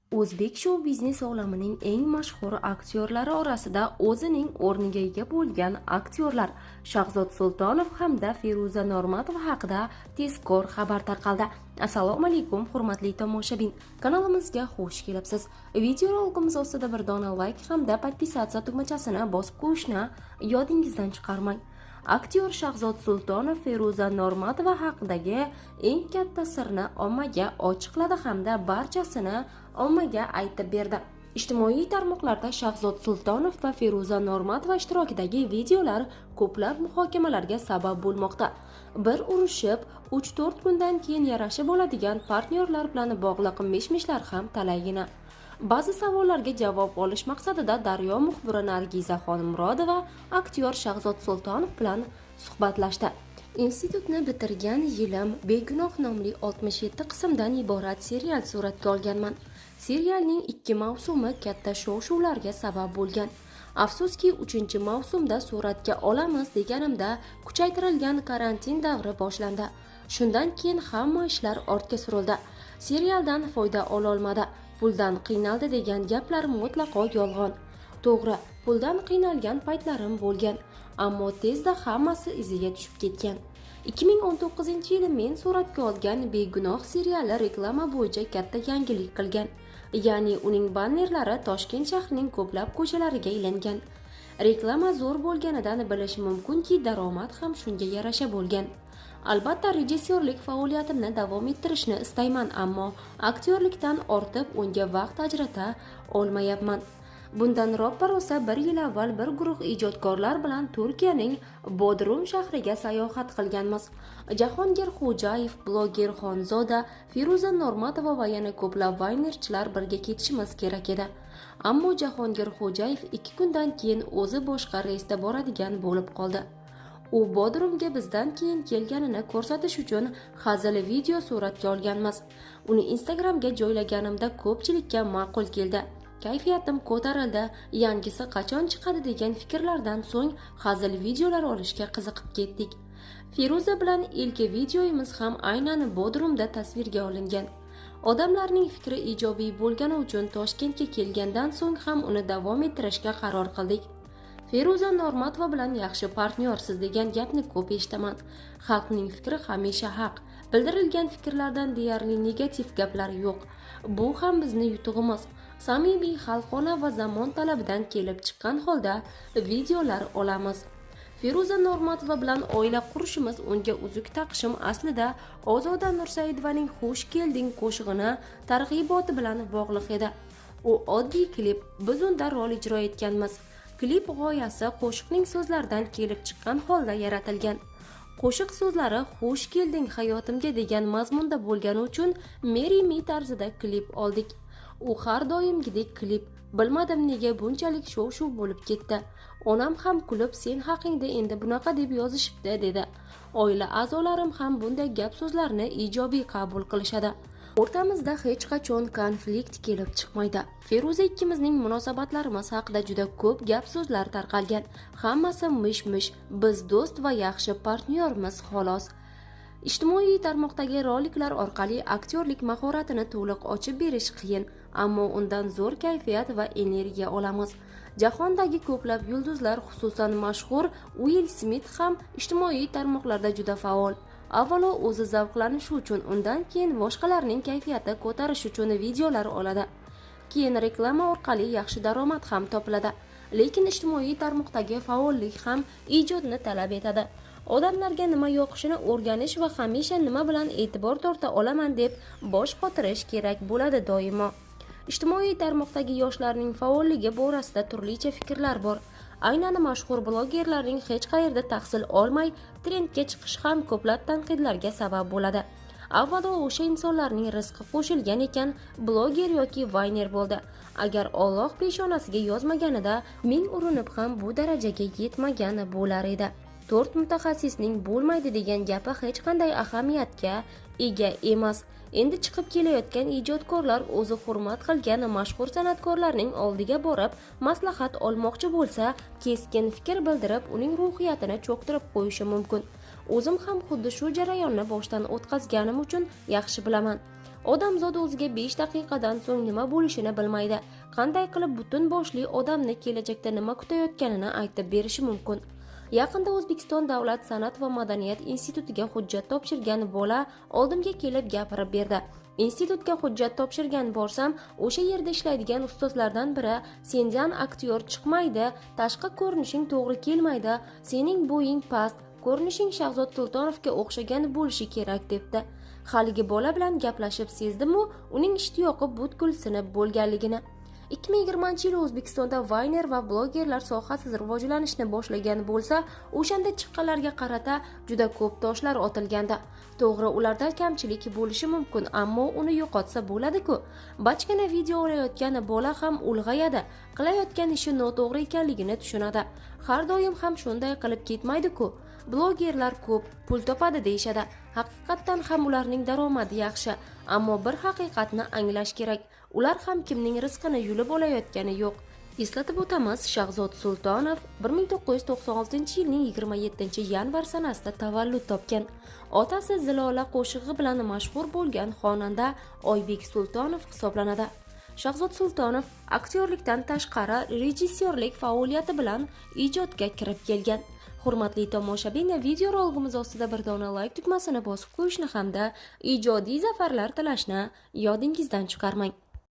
O'zbek shou-biznes olamining eng mashhur aktyorlari orasida o'zining o'rniga ega bo'lgan aktyorlar Shahzod Sultonov hamda Feruza Normatova haqida tezkor xabar tarqaldi. Assalomu alaykum, hurmatli tomoshabin. Kanalimizga xush kelibsiz. Videorolikimiz ostida bir dona like hamda подписаться tugmachasini bosib qo'yishni yodingizdan chiqarmang. Aktyor Shahzod Sultonov Feruza Normatova haqidagi eng katta sirni ommaga ochiqladi hamda barchasini ommaga aytib berdi. Ijtimoiy tarmoqlarda Shahzod Sultonov va Feruza Normatova ishtirokidagi videolar ko'plab muhokamalarga sabab bo'lmoqda. Bir urushib, 3-4 kundan keyin yarashib oladigan partnyorlar bilan bog'liq mish-mishlar ham talaygina. Ba'zi savollarga javob olish maqsadida Daryo muxbiri Nargiza Xonmurodova aktyor Shahzod Sultonov bilan suhbatlashdi. Institutni bitirgan yilim Begunoh nomli 67 qismdan iborat serial suratga olganman. Serialning 2 mavsumi katta shov-shuvlarga sabab bo'lgan. Afsuski, 3-mavsumda suratga olamiz deganimda kuchaytirilgan karantin davri boshlandi. Shundan keyin hamma ishlar ortga surildi. Serialdan foyda ololmadi. Puldan qiynaldi degan gaplar mutlaqo yolg'on. To'g'ri, puldan qiynalgan paytlarim bo'lgan, ammo tezda hammasi iziga tushib ketgan. 2019-yili men suratga olgan Begunoh seriali reklama bo'yicha katta yangilik qilgan. Ya'ni uning bannerlari Toshkent shahrining ko'plab ko'chalariga ilingan. Reklama zo'r bo'lganidan bilish mumkinki, daromad ham shunga yarasha bo'lgan. Albatta, rejissyorlik faoliyatimni davom ettirishni istayman, ammo aktyorlikdan ortib unga vaqt ajrata olmayapman. Bundan roppa-rosa bir yil avval bir guruh ijodkorlar bilan Turkiyaning Bodrum shahriga sayohat qilganmiz. Jahongir Xo'jayev, bloger Xonzoda, Feruza Normatova va yana ko'plab vaynerchilar birga ketishimiz kerak edi. Ammo Jahongir Xo'jayev 2 kundan keyin o'zi boshqa reysda boradigan bo'lib qoldi. U Bodrumga bizdan keyin kelganini ko'rsatish uchun hazil video suratga olganmiz. Uni Instagramga joylaganimda ko'pchilikka ma'qul keldi. Kayfiyatim ko'tarildi, yangisi qachon chiqadi degan fikrlardan so'ng hazil videolar olishga qiziqib ketdik. Feruza bilan ilk videomiz ham aynan Bodrumda tasvirga olingan. Odamlarning fikri ijobiy bo'lgani uchun Toshkentga kelgandan so'ng ham uni davom ettirishga qaror qildik. Feruza Normatova bilan yaxshi partnyorsiz degan gapni ko'p eshitaman. Xalqning fikri hamisha haq. Bildirilgan fikrlardan deyarli negativ gaplar yo'q. Bu ham bizni yutug'imiz. Samimiy, xalqona va zamon talabidan kelib chiqqan holda videolar olamiz. Feruza Normatova bilan oila qurishimiz, unga uzuk taqishim aslida Ozoda Nursaidovaning Xush kelding qo'shig'ini targ'iboti bilan bog'liq edi. U oddiy klip, biz unda rol ijro etganmiz. Klip g'oyasi qo'shiqning so'zlaridan kelib chiqqan holda yaratilgan. Qo'shiq so'zlari "Xush kelding hayotimga" degan mazmunda bo'lgani uchun Marry Me tarzida klip oldik. U har doimgidek klip. Bilmadim, nega bunchalik shov-shuv bo'lib ketdi. Onam ham kulib, "Sen haqingda endi bunaqa deb yozishibdi", dedi. Oila a'zolarim ham bunday gap so'zlarni ijobiy qabul qilishadi. O'rtamizda hech qachon konflikt kelib chiqmaydi. Feruza ikkimizning munosabatlarimiz haqida juda ko'p gap so'zlar tarqalgan. Hammasi mish-mish. Biz do'st va yaxshi partnyormiz, xolos. Ijtimoiy tarmoqdagi roliklar orqali aktyorlik mahoratini to'liq ochib berish qiyin, ammo undan zo'r kayfiyat va energiya olamiz. Jahondagi ko'plab yulduzlar, xususan mashhur Uill Smit ham ijtimoiy tarmoqlarda juda faol. Avvalo o'zi zavqlanishi uchun, undan keyin boshqalarning kayfiyati ko'tarish uchun videolar oladi. Keyin reklama orqali yaxshi daromad ham topiladi. Lekin ijtimoiy tarmoqdagi faollik ham ijodni talab etadi. Odamlarga nima yoqishini o'rganish va hamisha nima bilan e'tibor torta olaman deb bosh qotirish kerak bo'ladi doimo. Ijtimoiy tarmoqdagi yoshlarning faolligi borasida turlicha fikrlar bor. Aynan mashhur blogerlarning hech qayerda tahsil olmay trendga chiqishi ham ko'plab tanqidlarga sabab bo'ladi. Avvalo o'sha insonlarning rizqi qo'shilgan ekan, bloger yoki vayner bo'ldi. Agar Alloh peshonasiga yozmaganida, ming urinib ham bu darajaga yetmagan bo'lar edi. 4 mutaxassisning bo'lmaydi degan gapi hech qanday ahamiyatga ega emas. Endi chiqib kelayotgan ijodkorlar o'zi hurmat qilgan mashhur san'atkorlarning oldiga borib maslahat olmoqchi bo'lsa, keskin fikr bildirib, uning ruhiyatini cho'ktirib qo'yishi mumkin. O'zim ham xuddi shu jarayonni boshdan o'tkazganim uchun yaxshi bilaman. Odamzod o'ziga 5 daqiqadan so'ng nima bo'lishini bilmaydi. Qanday qilib butun boshli odamni kelajakda nima kutayotganini aytib berishi mumkin? Yaqinda O'zbekiston Davlat san'at va madaniyat institutiga hujjat topshirgan bola oldimga kelib gapirib berdi. Institutga hujjat topshirgan borsam, o'sha yerda ishlaydigan ustozlardan biri sendan aktyor chiqmaydi, tashqi ko'rinishing to'g'ri kelmaydi, sening bo'ying past, ko'rinishing Shahzod Sultonovga o'xshagan bo'lishi kerak debdi. Haligi bola bilan gaplashib sezdim-u, uning ishtiyoqi butkul sinib bo'lganligini. 2020-yil O'zbekistonda vayner va blogerlar sohasi rivojlanishni boshlagan bo'lsa, o'shanda chiqqanlarga qarata juda ko'p toshlar otilgandi. To'g'ri, ularda kamchilik bo'lishi mumkin, ammo uni yo'qotsa bo'ladi-ku. Bachkana video olayotgan bola ham ulg'ayadi, qilayotgan ishi noto'g'ri ekanligini tushunadi. Har doim ham shunday qilib ketmaydi-ku. Blogerlar ko'p pul topadi deyishadi. Haqiqatdan ham ularning daromadi yaxshi, ammo bir haqiqatni anglash kerak. Ular ham kimning rizqini yulib olayotgani yo'q. Eslatib o'tamiz, Shahzod Sultonov 1996-yilning 27-yanvar sanasida tavallud topgan. Otasi Zilola qo'shig'i bilan mashhur bo'lgan xonanda Oybek Sultonov hisoblanadi. Shahzod Sultonov aktyorlikdan tashqari rejissyorlik faoliyati bilan ijodga kirib kelgan. Hurmatli tomoshabin, video roligimiz ostida bir dona like tugmasini bosib qo'yishni hamda ijodiy zafarlar tilashni yodingizdan chiqarmang.